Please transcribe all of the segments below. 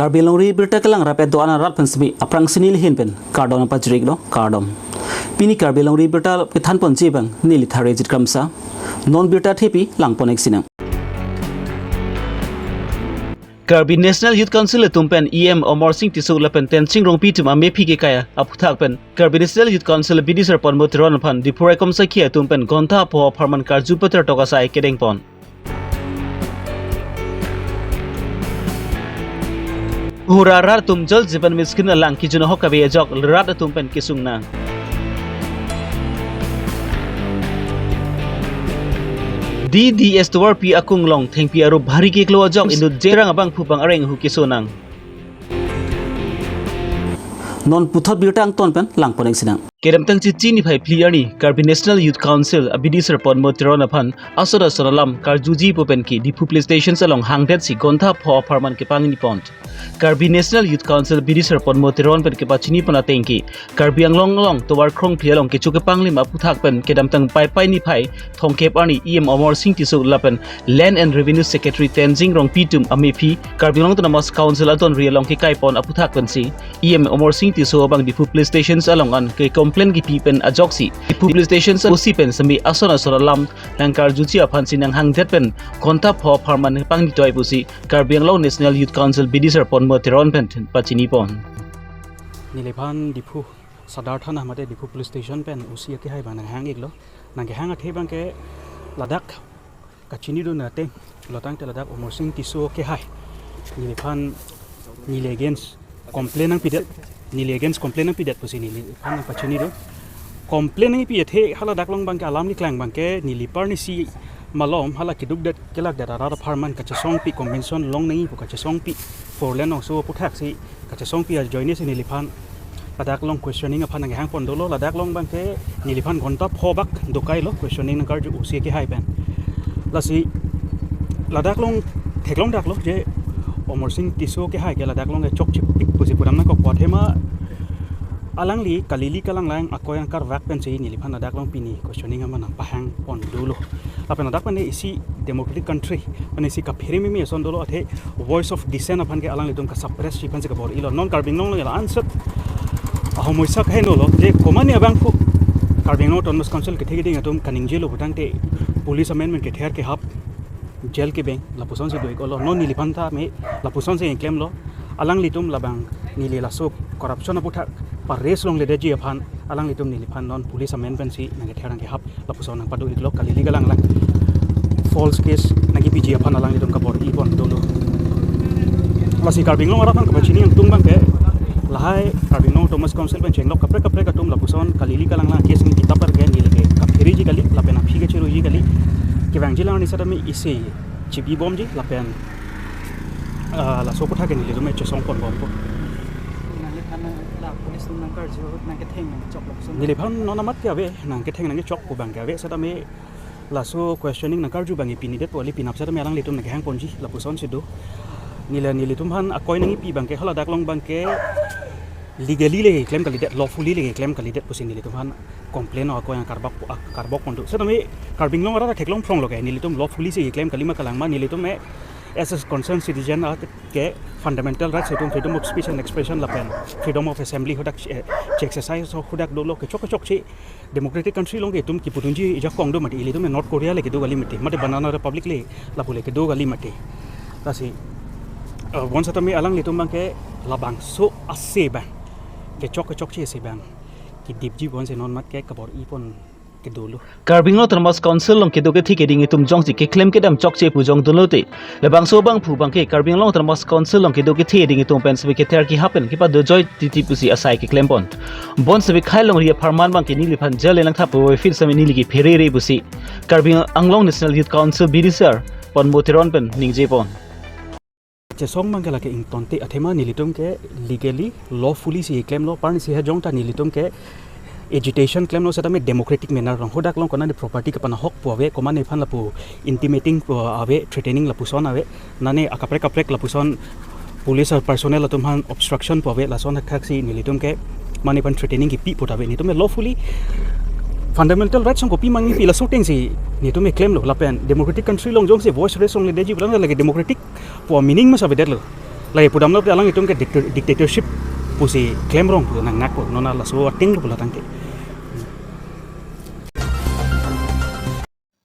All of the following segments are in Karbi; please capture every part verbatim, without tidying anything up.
Karbi Longri Birta kelang rapet do-an arat pen semi aphrangsi neli ahin pen kardom pajir-iklo, kardom. Pini Karbi Longri Birta kethanponji abang neli Tharejit Kramsa. Non birta thepi langpon-ik sinang. Karbi National Youth Council atum pen E M Amarsing Tisso lapen Tensing Rongpi atum amephi kekai aphuthak pen Karbi National Youth Council B D sir Ponmo Teron aphan Diphu raikom sakhi atum pen ghonta pho apharman karju patar tok asai kedengpon. Hura rat atum Jal Jeevan Mission alang kejun ahok kave ajok rat atum pen kesung nang. D D S tovarpi akung along thengpi arup bhari keklo ajok inut jerang abangphu bang areng hu keso nang. Non puthot birta angton pen langpon-ik sinang. Kedamtang Chithi niphai phli arni Karbi National Youth Council a B D sir Ponmo Teron aphan ason ason alam karjuji pu pen ke Diphu Police Station along hangdetsi ghonta pho apharman kepangnipon. Karbi National Youth Council B D sir Ponmo Teron pen kepachinipon ateng ke Karbi Anglong along tovar krongphli along kecho kepanglim aphuthak pen kedamtang Paipai niphai thomkep arni E M Amarsing Tisso lapen Land and Revenue Secretary Tensing Rongpi atum amephi Karbi Anglong Autonomous Council adonri along kekaipon aphuthak pensi E M Amarsing Tisso abang Diphu Police Station along an ke complaint kepi pen ajoksi Diphu Police Station pusi pen semi ason ason alam nangkarjuji aphansi nanghangdet pen ghonta pho apharman pangnitoi pusi Karbi Anglong National Youth Council B D sir Ponmo Teron pen pachinipon. Neliphan Diphu Sadar Thana mate Diphu Police Station pen O C akehai abang nanghang-iklo. Nangkehang athe abang ke ladak kachinidun ateng lo tangte ladak Amarsing Tisso akehai neliphan neli against complaint nangpidet, neli against complaint nangpidet pusi neliphan nangpachinidun. Complaint nangpi athe hala dak along abang ke alam ni klang abang ke neli apar ni si malom hala keduk det kelak det arat apharman kachesongpi compensation long nangji pu kachesongpi four lane ongso aphuthaksi kachesongpi ajoinesi neliphan ladak along questioning aphan nangkehangpon dolo. Ladak along abang ke neliphan ghonta pho bak dokailo questioning nangkarju O C akehai pen. Lasi ladak along theklongdaklo je Amarsing Tisso akehai ke ladak along ke chokchepik pusi pudam nangkokpo athema alangli kalili kalanglang akoi angkar vak pensi neliphan ladak along pini questioning aphan nangpahangpon dolo. Lapen ladak pen isi democratic country pen isi kaphere mimi ason dolo athe voice of dissent aphan ke alanglitum kasuppress-ji aphansi kabor-ilo. Non Karbi Anglong along la-an set ahomoisa kaheno lo je komane abangphu Karbi Anglong Autonomous Council kethe keding atum kaningjelo pu tangte police amendment kether kehap jail kebeng lapusonsi do-iklo. Non neliphan tame lapusonsi klemlo. Alanglitum labang neli laso corruption aputhak pa-raise longledetji aphan alanglitum neliphan non police amen pensi nangkether nangkehap lapuson nangpado-iklo kalili kalanglang false case nangkepiji aphan alanglitum kabor-ipon dolo. Lasi Karbi Anglong arat aphan kapachini angtung abang ke lahai Karbi Anglong Autonomous Council pen chenglok kaprek kaprek atum lapuson kalili kalanglang case nangketapar ke neli ke kaphereji kali lapen aphi kacheruji kali. Kevangji lang ni setame isi chibibomji lapen ah, laso aputhak ke nelitum chesongponbompo. Nangliphan la police atum nangkarju nangketheng nangchok lapuson. Neliphan non amat ke ave nangketheng nangkechok pu abang ke ave setame laso questioning nangkarju abang ipini det pu kali, penap setame alanglitum nangkehangponji lapusonsi do. Neli nelitum aphan akoi nangkipi abang ke hala dak along abang ke legally le keklem kalidet, lawfully le keklem kalidet pusi nelitum aphan complaint akoi angkar bak, angkar bak pon do. Setame Karbi Anglong arat theklong phronglo ke nelitum lawfully si keklem kalima kalang ma nelitum me as a concerned citizen a ke fundamental rights itum freedom of speech and expression lapen freedom of assembly hadak che-, che-exercise hadak dolo, kechok kechokche democratic country along ke itum kipudunji ajakong do mati, ilitum North Korea le kedo kali mati, mate Banana Republic le lapu le kedo kali mati. Lasi, uh, bonseta me alanglitum abang ke labangso ase abang, kechok kechokche ase abang kedipji bonsi non amat ke kabor-ipon kedolo. Karbi Anglong Autonomous Council along kedo kethe keding atum jongsi keklem kedam chokche pu jong dunlote, labangso abangphu abang ke Karbi Anglong Autonomous Council along kedo kethe keding atum pen sebe kether kehap pen kepadojoi titi pusi asai keklempon. Bonsebe khei longri apharman abang ke neliphan jail le nangthap pu ave, aphi setame neli ke pherere pusi Karbi Anglong National Youth Council B D sir Ponmo Teron pen ningjepon. Chesong abang ke lake ingtonte athema nelitum ke legally, lawfully si klemlo, apar ni si hajong ta nelitum ke agitation klemlo setame democratic manner along, hadak along konane property kapanahok pu ave, komane aphan lapu intimating pu ave, threatening lapuson ave, nane akaprek kaprek lapuson police personnel atum aphan obstruction pu ave, lason thakthaksi nelitum ke mane aphan threatening kipi pu ta ave, nelitum ke lawfully fundamental rights song kopi mangpi laso atengsi nelitum ke klemlo, lapen democratic country along jongsi voice raise longledetji pu lake democratic pu meaning ma savedetlo. Lahai pudamlo te alanglitum ke dicta-, dictatorship pusi klemrong pu nangnak pu nona laso ating pu latang ke.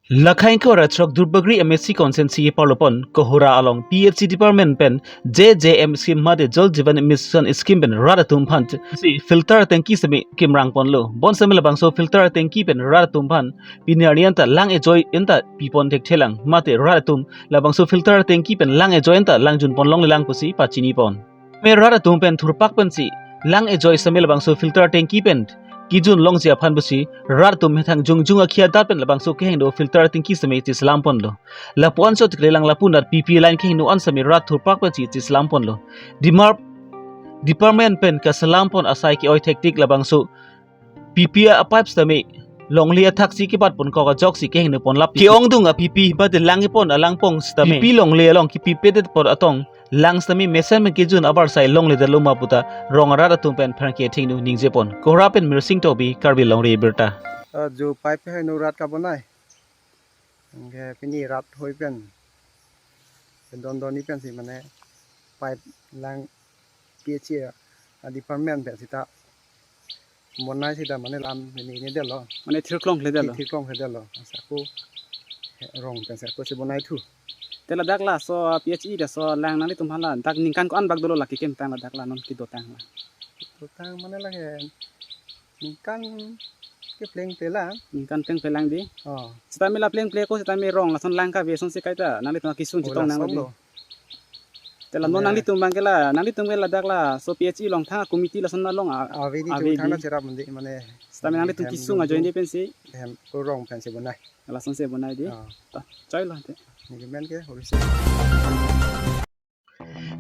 Lakhain kora throk Duarbagori M A C constituency parlopon Kohora along P H E department pen J J M scheme mate Jal Jeevan Mission scheme pen rat atum aphan si filter tangki seme kimrang ponlo. Bonseme labangso filter tangki pen rat atum aphan pini arni anta lang ejoi anta pipon thekthelang mate rat atum labangso filter tangki pen lang ejoi anta langjun ponlongle lang pusi pachini pon. Me rat atum pen thurpak pensi lang ejoi seme labangso filter tangki pen kijun longji aphan pusi rat atum methang jongjung akhia dat pen labangso kehingno filter tangki seme chiselam ponlo. Lapu-an so tiklelang lapu nat P P line kehingno an seme rat thurpak pensi chiselam ponlo. Dimar department pen kaselam pon asai ke-oi thektik labangso P P a-pipe sitame longle athak si kebat pon kok ajoksi kehingno pon lap. Ke-ongdung a-P P bade lang epon alangpong sitame P P longle along kepipedet por atong lang sitame mesen pen kejun abar sai longledetlo ma puta rong arat atum pen pherangke thengno ningje pon. Kohora pen Mirsing Tokbi, Karbi Longri Abirta. Ah, jo pipe hai no rat kabonai. Anke pini rat hoi pen, pen don don ni pensi mane pipe lang P H E a department pen sita bonai sita mane lam ini ini detlo. Mane thirklongledetlo. Thirklongledetlo. Asa ako rong pensi ako si bonai thu. Te ladak laso P H E laso lang nanglitum hala dak ningkan ko-an bak dolo la kekim tang ladak la non kedotang la. Kedotang mane lake ningkan kepleng pelang. Ningkan plengple lang dei. Oh. Sitame la plengple ko sitame rong lason lang kave asonsi kaita nanglitum kesung chetong nang lason dei. Te la non nanglitum abang ke la, nanglitum ke ladak laso P H E along thang committee lason along a, ave dei, ave dei. Thang na cherap mandi mane. Sitame nanglitum hem kesung ajoine pensi. Hem ko rong pensi bonai. Lasonsi bonai dei. Oh. Ta, choi lo te. Neli men ke hori si.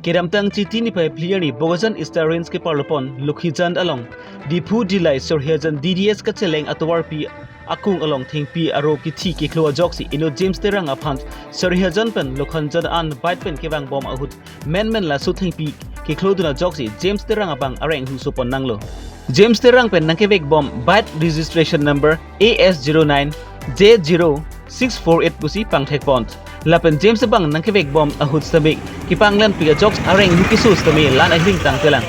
Kedamtang Chiti niphai phli arni Bokajan Eastern Range keparlopon Lokhijan along Diphu Dillai Sarihajan D D S kacheleng atovarpi akung along thengpi aro kithi keklo ajoksi inut James Terang aphan Sarihajan pen Lokhijan an bike pen kevangbom ahut menmen laso thengpi keklodun ajoksi James Terang abang areng husopon nanglo. James Terang pen nangkevekbom bike registration number A S zero nine J zero six four eight pusi pangthekpon. Lapen James abang nangkevekbom ahut sitame kepanglenpik ajoksi areng hu keso sitame lan ahilling tangtelang.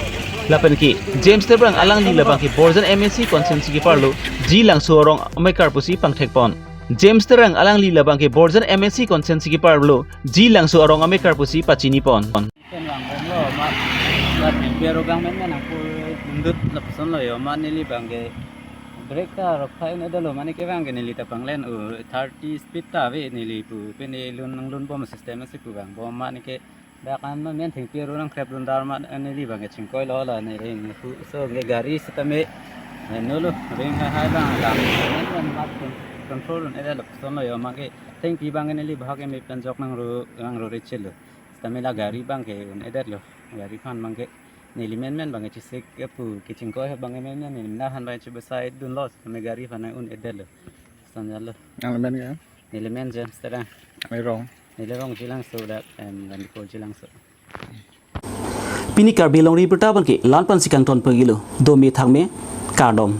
Lapen ke James Terang alangli labang ke Borjan M A C constituency keparlo G Langso arong amekar pusi pangthekpon. James Terang alangli labang ke Borjan M A C constituency keparlo G Langso arong amekar pusi pachinipon. Pen vangbomlo ma, la thengpi aro abang menmen nangpu ningdut lapuson lo yo ma neli abang ke brake ta rok phai un-edetlo mane ke abang ke neli ta panglen u thirty speed ta ave neli pu pen e lun nanglunbom system si pu vangbom mane ke dak an ma men thengpi aro nangkreplun dar ma neli abang ke chingkoilo la ne reng pu so ke gari sitame nolo reng hai hai abang lam menmen ma control un-edetlo lapuson lo yo ma ke thengpi abang ke neli bahak eme pen jok nangro nangro rechelo. Sitame la gari abang ke un-edetlo. Gari aphan abang ke neli menmen abang ke chesik kepu kechingkoi abang ke menmen neli mena aphan abang chebesai dunlo sitame gari aphan un-edetlo. Sanjalo. Nang men ke? Neli men James Terang. Neli rong. Neli rong G Langso dak em Gandipur G Langso. Pini Karbi Longri Abirta abang ke la-an pensi kangton pagilo. Dome thakme kardom.